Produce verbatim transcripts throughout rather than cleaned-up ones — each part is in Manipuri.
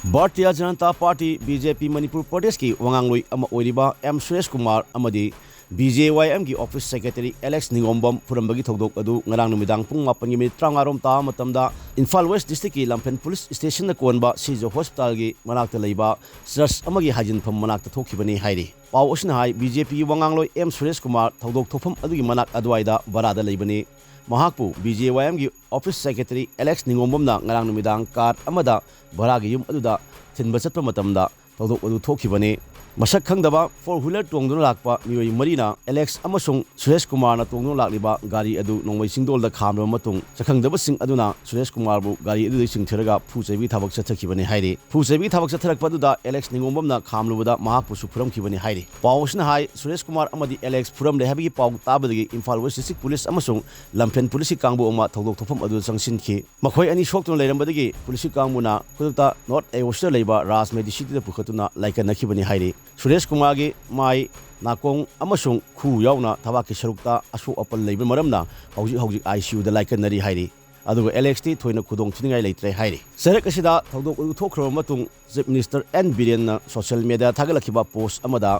Bharatiya Janata party, B J ꯄꯤ, ꯃꯅꯤꯄꯨꯔ ꯄ꯭ꯔꯗꯦꯁꯀꯤ ꯋꯥꯉꯥꯡꯂꯣꯏ ꯑꯃ ꯑꯣꯏꯔꯤꯕ ꯑꯦꯝ ꯁꯨꯔꯦꯁ ꯀꯨꯃꯥꯔ ꯑꯃꯗꯤ ꯕꯤ ꯖꯦ ꯋꯥꯏ ꯑꯦꯝꯒꯤ ꯑꯣꯐꯤꯁ ꯁꯦꯀ꯭ꯔꯦꯇꯔꯤ ꯑꯦꯂꯦꯛꯁ ꯅꯤꯉꯣꯝꯕꯝ ꯐꯨꯔꯝꯕꯒꯤ ꯊꯧꯗꯣꯛ ꯑꯗꯨ ꯉꯔꯥꯡ ꯅꯨꯃꯤꯗꯥꯡ ꯄꯨꯡ ꯃꯥꯄꯟꯒꯤ ꯃꯤꯅꯤꯠ ꯇꯔꯥꯃꯉꯥ ꯔꯣꯝ ꯇꯥꯕ ꯃꯇꯝꯗ ꯏꯝꯐꯥꯜ ꯋꯦꯁ ꯗꯤꯁꯇ꯭ꯔꯤꯛꯀꯤ ꯂꯝꯐꯦꯟ ꯄꯨꯂꯤꯁ ꯁ꯭ꯇꯦꯁꯟꯗ ꯀꯣꯟꯕ ꯁꯤꯖ ꯍꯣꯁꯄꯤꯇꯥꯜꯒꯤ ꯃꯅꯥꯛꯇ ꯂꯩꯕ ꯆꯔꯆ ꯑꯃꯒꯤ ꯍꯥꯏꯖꯤꯟꯐꯝ ꯃꯅꯥꯛꯇ ꯊꯣꯛꯈꯤꯕꯅꯤ ꯍꯥꯏꯔꯤ꯫ ꯄꯥꯎ ꯑꯁꯤꯅ ꯍꯥꯏ, ꯕꯤ ꯖꯦ ꯄꯤꯒꯤ ꯋꯥꯉꯥꯡꯂꯣꯏ ꯑꯦꯝ ꯁꯨꯔꯦꯁ ꯀꯨꯃꯥꯔ ꯊꯧꯗꯣꯛ ꯊꯣꯛꯐꯝ ꯑꯗꯨꯒꯤ ꯃꯅꯥꯛ ꯑꯗꯨꯋꯥꯏꯗ ꯚꯔꯥꯗ ꯂꯩꯕꯅꯤ꯫ ꯃꯍꯥꯛꯄꯨ ꯕꯤ ꯖꯦ ꯋꯥꯏ ꯑꯦꯝꯒꯤ ꯑꯣꯐꯤꯁ ꯁꯦꯀ꯭ꯔꯦꯇꯔꯤ ꯑꯦꯂꯦꯛꯁ ꯅꯤꯉꯣꯝꯕꯝꯅ ꯉꯔꯥꯡ ꯅꯨꯃꯤꯗꯥꯡ ꯀꯥꯔ ꯑꯃꯗ ꯚꯔꯥꯒꯤ ꯌꯨꯝ ꯑꯗꯨꯗ ꯊꯤꯟꯕ ꯆꯠꯄ ꯃꯇꯝꯗ ꯊꯧꯗꯣꯛ ꯑꯗꯨ ꯊꯣꯛꯈꯤꯕꯅꯤ꯫ ꯃꯁꯛ ꯈꯪꯗꯕ ꯐꯣꯔ ꯋꯤꯂꯔ ꯇꯣꯡꯗꯨꯅ ꯂꯥꯛꯄ ꯃꯤꯑꯣꯏ ꯃꯔꯤꯅ ꯑꯦꯂꯦꯛꯁ ꯑꯃꯁꯨꯡ ꯁꯨꯔꯦꯁ ꯀꯨꯃꯥꯔꯅ ꯇꯣꯡꯗꯨꯅ ꯂꯥꯛꯂꯤꯕ ꯒꯥꯔꯤ ꯑꯗꯨ ꯅꯣꯡꯃꯩ ꯆꯤꯡꯗꯣꯜꯗ ꯈꯥꯝꯂꯕ ꯃꯇꯨꯡ, ꯁꯛꯈꯪꯗꯕꯁꯤꯡ ꯑꯗꯨꯅ ꯁꯨꯔꯦꯁ ꯀꯨꯃꯥꯔꯕꯨ ꯒꯥꯔꯤ ꯑꯗꯨꯗꯒꯤ ꯆꯤꯡꯊꯔꯒ ꯐꯨ ꯆꯩꯕꯒꯤ ꯊꯕꯛ ꯆꯠꯊꯈꯤꯕꯅꯤ ꯍꯥꯏꯔꯤ꯫ ꯐꯨ ꯆꯩꯕꯒꯤ ꯊꯕꯛ ꯆꯠꯊꯔꯛꯄ ꯑꯗꯨꯗ ꯑꯦꯂꯦꯛꯁ ꯅꯤꯉꯣꯝꯕꯝꯅ ꯈꯥꯝꯂꯨꯕꯗ ꯃꯍꯥꯛꯄꯨꯁꯨ ꯐꯨꯔꯝꯈꯤꯕꯅꯤ ꯍꯥꯏꯔꯤ꯫ ꯄꯥꯎ ꯑꯁꯤꯅ ꯍꯥꯏ, ꯁꯨꯔꯦꯁ ꯀꯨꯃꯥꯔ ꯑꯃꯗꯤ ꯑꯦꯂꯦꯛꯁ ꯐꯨꯔꯝꯂꯦ ꯍꯥꯏꯕꯒꯤ ꯄꯥꯎ ꯇꯥꯕꯗꯒꯤ ꯏꯝꯐꯥꯜ ꯋꯦꯁ ꯗꯤꯁꯇ꯭ꯔꯤꯛ ꯄꯨꯂꯤꯁ ꯑꯃꯁꯨꯡ ꯂꯝꯐꯦꯟ ꯄꯨꯂꯤꯁꯀꯤ ꯀꯥꯡꯕꯨ ꯑꯃ ꯊꯧꯗꯣꯛ ꯊꯣꯛꯐꯝ ꯑꯗꯨꯗ ꯆꯪꯁꯤꯟꯈꯤ꯫ ꯃꯈꯣꯏ ꯑꯅꯤ ꯁꯣꯛꯇꯨꯅ ꯂꯩꯔꯝꯕꯗꯒꯤ ꯄꯨꯂꯤꯁꯀꯤ ꯀꯥꯡꯕꯨꯅ ꯈꯨꯗꯛꯇ ꯅꯣꯔꯠ ꯑꯦꯋꯣꯁꯇ ꯂꯩꯕ ꯔꯥꯖ ꯃꯦꯗꯤꯁꯤꯇꯤꯗ ꯄꯨꯈꯠꯇꯨꯅ ꯂꯥꯏꯀꯠꯅꯈꯤꯕꯅꯤ ꯍꯥꯏꯔꯤ꯫ ꯁꯨꯔꯦꯁ ꯀꯨꯃꯥꯔꯒꯤ ꯃꯥꯏ, ꯅꯥꯀꯣꯡ ꯑꯃꯁꯨꯡ ꯈꯨ ꯌꯥꯎꯅ ꯊꯕꯥꯛꯀꯤ ꯁꯔꯨꯛꯇ ꯑꯁꯣꯛ ꯑꯄꯟ ꯂꯩꯕ ꯃꯔꯝꯅ ꯍꯧꯖꯤꯛ ꯍꯧꯖꯤꯛ ꯑꯥꯏ ꯁꯤ ꯌꯨꯗ ꯂꯥꯏꯀꯠꯅꯔꯤ ꯍꯥꯏꯔꯤ꯫ ꯑꯗꯨꯒ ꯑꯦꯂꯦꯛꯁꯇꯤ ꯊꯣꯏꯅ ꯈꯨꯗꯣꯡ ꯊꯤꯅꯤꯡꯉꯥꯏ ꯂꯩꯇ꯭ꯔꯦ ꯍꯥꯏꯔꯤ꯫ ꯆꯔꯛ ꯑꯁꯤꯗ ꯊꯧꯗꯣꯛ ꯑꯗꯨ ꯊꯣꯛꯈ꯭ꯔꯕ ꯃꯇꯨꯡ ꯆꯤꯐ ꯃꯤꯅꯤꯁꯇꯔ ꯑꯦꯟ ꯕꯤꯔꯦꯟꯅ ꯁꯣꯁꯤꯌꯦꯜ ꯃꯤꯗꯤꯌꯥꯗ ꯊꯥꯒꯠꯂꯛꯈꯤꯕ ꯄꯣꯁ ꯑꯃꯗ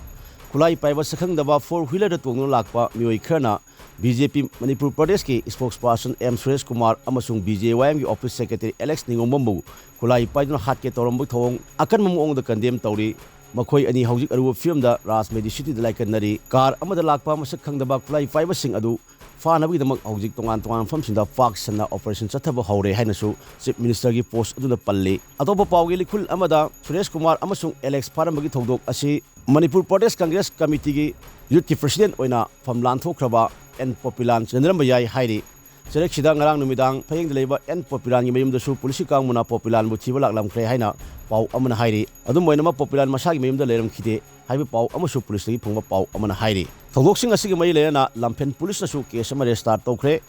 ꯈꯨꯠꯂꯥꯏ ꯄꯥꯏꯕ ꯁꯛꯈꯪꯗꯕ ꯐꯣꯔ ꯋꯤꯂꯔꯗ ꯇꯣꯡꯗꯨꯅ ꯂꯥꯛꯄ ꯃꯤꯑꯣꯏ ꯈꯔꯅ ꯕꯤ ꯖꯦ ꯄꯤ ꯃꯅꯤꯄꯨꯔ ꯄ꯭ꯔꯗꯦꯁꯀꯤ ꯁ꯭ꯄꯣꯛꯁ ꯄꯥꯔꯁꯟ ꯑꯦꯝ ꯁꯨꯔꯦꯁ ꯀꯨꯃꯥꯔ ꯑꯃꯁꯨꯡ ꯕꯤ ꯖꯦ ꯋꯥꯏ ꯑꯦꯝꯒꯤ ꯑꯣꯐꯤꯁ ꯁꯦꯀ꯭ꯔꯦꯇꯔꯤ ꯑꯦꯂꯦꯛꯁ ꯅꯤꯉꯣꯝꯕꯝꯕꯨ ꯈꯨꯠꯂꯥꯏ ꯄꯥꯏꯗꯨꯅ ꯍꯥꯠꯀꯦ ꯇꯧꯔꯝꯕꯒꯤ ꯊꯧꯑꯣꯡ ꯑꯀꯟꯕ ꯃꯑꯣꯡꯗ ꯀꯟꯗꯦꯝ ꯇꯧꯔꯤ꯫ ꯃꯈꯣꯏ ꯑꯅꯤ ꯍꯧꯖꯤꯛ ꯑꯔꯨꯕ ꯐꯤꯕꯝꯗ ꯔꯥꯖ ꯃꯦꯗꯤꯁꯤꯇꯤꯗ ꯂꯥꯏꯀꯠꯅꯔꯤ꯫ ꯀꯥꯔ ꯑꯃꯗ ꯂꯥꯛꯄ ꯃꯁꯛ ꯈꯪꯗꯕ ꯈꯨꯠꯂꯥꯏ ꯄꯥꯏꯕꯁꯤꯡ ꯑꯗꯨ ꯐꯥꯅꯕꯒꯤꯗꯃꯛ ꯍꯧꯖꯤꯛ ꯇꯣꯉꯥꯟ ꯇꯣꯉꯥꯟꯕ ꯃꯐꯝꯁꯤꯡꯗ ꯄꯥꯛ ꯁꯟꯅ ꯑꯣꯄꯔꯦꯁꯟ ꯆꯠꯊꯕ ꯍꯧꯔꯦ ꯍꯥꯏꯅꯁꯨ ꯆꯤꯐ ꯃꯤꯅꯤꯁꯇꯔꯒꯤ ꯄꯣꯁ ꯑꯗꯨꯗ ꯄꯜꯂꯤ꯫ ꯑꯇꯣꯞꯄ ꯄꯥꯎꯒꯤ ꯂꯤꯈꯨꯜ ꯑꯃꯗ ꯁꯨꯔꯦꯁ ꯀꯨꯃꯥꯔ ꯑꯃꯁꯨꯡ ꯑꯦꯂꯦꯛꯁ ꯐꯥꯔꯝꯕꯒꯤ ꯊꯧꯗꯣꯛ ꯑꯁꯤ ꯃꯅꯤꯄꯨꯔ ꯄ꯭ꯔꯗꯦꯁ ꯀꯪꯒ꯭ꯔꯦꯁ ꯀꯃꯤꯇꯤꯒꯤ ꯌꯨꯠꯀꯤ ꯄ꯭ꯔꯁꯤꯗꯦꯟ ꯑꯣꯏꯅ ꯐꯝ ꯂꯥꯟꯊꯣꯛꯈ꯭ꯔꯕ ꯑꯦꯟ ꯄꯣꯄꯤꯂꯥꯟ ꯆꯦꯟꯅꯔꯝꯕ ꯌꯥꯏ ꯍꯥꯏꯔꯤ꯫ ꯆꯔꯛꯁꯤꯗ ꯉꯔꯥꯡ ꯅꯨꯃꯤꯗꯥꯡ ꯐꯌꯦꯡꯗ ꯂꯩꯕ ꯑꯦꯟ ꯄꯣꯄꯤꯂꯥꯟꯒꯤ ꯃꯌꯨꯝꯗꯁꯨ ꯄꯨꯂꯤꯁꯀꯤ ꯀꯥꯡꯕꯨꯅ ꯄꯣꯄꯤꯂꯥꯟꯕꯨ ꯊꯤꯕ ꯂꯥꯛꯂꯝꯈ꯭ꯔꯦ ꯍꯥꯏꯅ ꯄꯥꯎ ꯑꯃꯅ ꯍꯥꯏꯔꯤ꯫ ꯑꯗꯨꯝ ꯑꯣꯏꯅꯃꯛ, ꯄꯣꯄꯤꯂꯥꯟ ꯃꯁꯥꯒꯤ ꯃꯌꯨꯝꯗ ꯂꯩꯔꯝꯈꯤꯗꯦ ꯍꯥꯏꯕ ꯄꯥꯎ ꯑꯃꯁꯨ ꯄꯨꯂꯤꯁꯇꯒꯤ ꯐꯪꯕ ꯄꯥꯎ ꯑꯃꯅ ꯍꯥꯏꯔꯤ꯫ ꯊꯧꯗꯣꯛꯁꯤꯡ ꯑꯁꯤꯒ ꯃꯔꯤ ꯂꯩꯅꯅ ꯂꯝꯐꯦꯟ ꯄꯨꯂꯤꯁꯅꯁꯨ ꯀꯦꯁ ꯑꯃ ꯔꯦꯖꯤꯁꯇꯥꯔ ꯇꯧꯈ꯭ꯔꯦ꯫